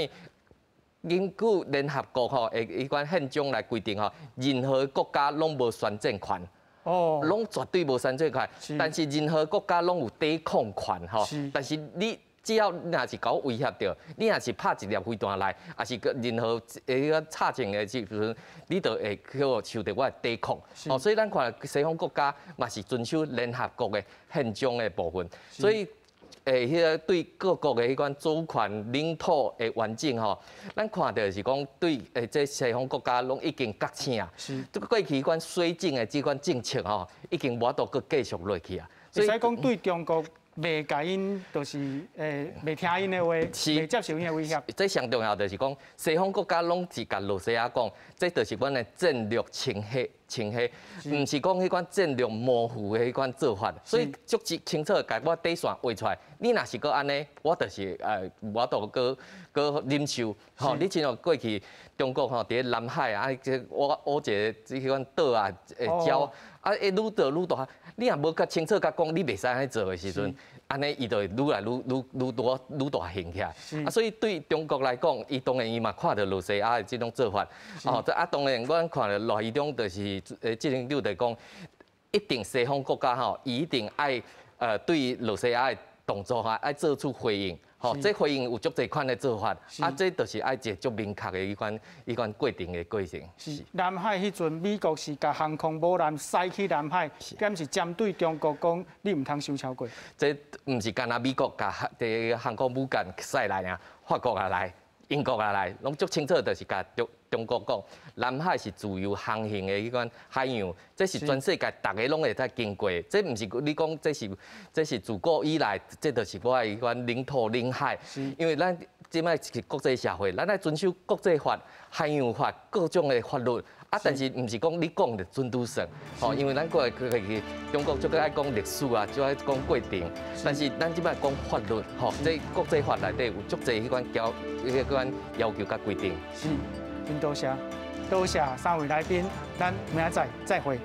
根據聯合國吼的彼款憲章來規定吼，任何國家攏無宣戰權，攏絕對無宣戰權。但是任何國家攏有抵抗權吼。但是你只要若是共威脅著，你若是拍一粒飛彈來，抑是閣任何彼個插進的時陣，你就會去受著我的抵抗。哦，所以咱看西方國家嘛是遵守聯合國的憲章的部分，所以彼個對各國的彼款主權領土的完整吼，咱看著是講對這西方國家攏已經覺醒啊。這個過去彼款綏靖的這款政策吼，已經無法度閣繼續落去啊。所以講對中國袂共𪜶，就是袂聽𪜶的話，袂接受𪜶的威脅。這上重要就是講，西方國家攏是共羅西亞講，這就是阮的戰略清晰，清晰，毋是講彼款戰略模糊的彼款做法。所以足清楚共我底線畫出來。你若是閣按呢，我就是無法度閣閣忍受。吼，你親像過去中國吼，佇咧南海啊，這挖挖一个這款島啊，會礁。啊，會愈做愈大，你若無較清楚共講，你袂使按呢做的時陣，按呢伊就會愈來愈愈愈大愈大型起來。啊，所以對中國來講，伊當然伊嘛看著羅西亞的這種做法。哦，這啊當然，阮看著賴議長就是執行長就講，一定西方國家吼，伊一定愛對羅西亞的動作哈，愛做出回應。吼，這回應有足濟款的做法，啊，這就是愛一个足明確的彼款過程的過程。是南海彼陣，美國是共航空母艦駛去南海，敢是針對中國講，你毋通傷超過。這毋是干焦美國共這個航空母艦駛來爾，法國也來，英國也來，攏足清楚，就是共中國講，南海是自由航行的彼款海洋，這是全世界逐个攏會使經過。這毋是你講，這是自古以來，這就是我的彼款領土領海。因為咱這擺是國際社會，咱愛遵守國際法、海洋法各種的法律。啊，但是毋是講你講就準拄算，吼，因為咱過來去中國足愛講歷史啊，足愛講過程，但是咱這擺講法律，吼，這國際法內底有足濟彼款要求佮規定。是，真多謝，多謝三位來賓，咱明仔載再會。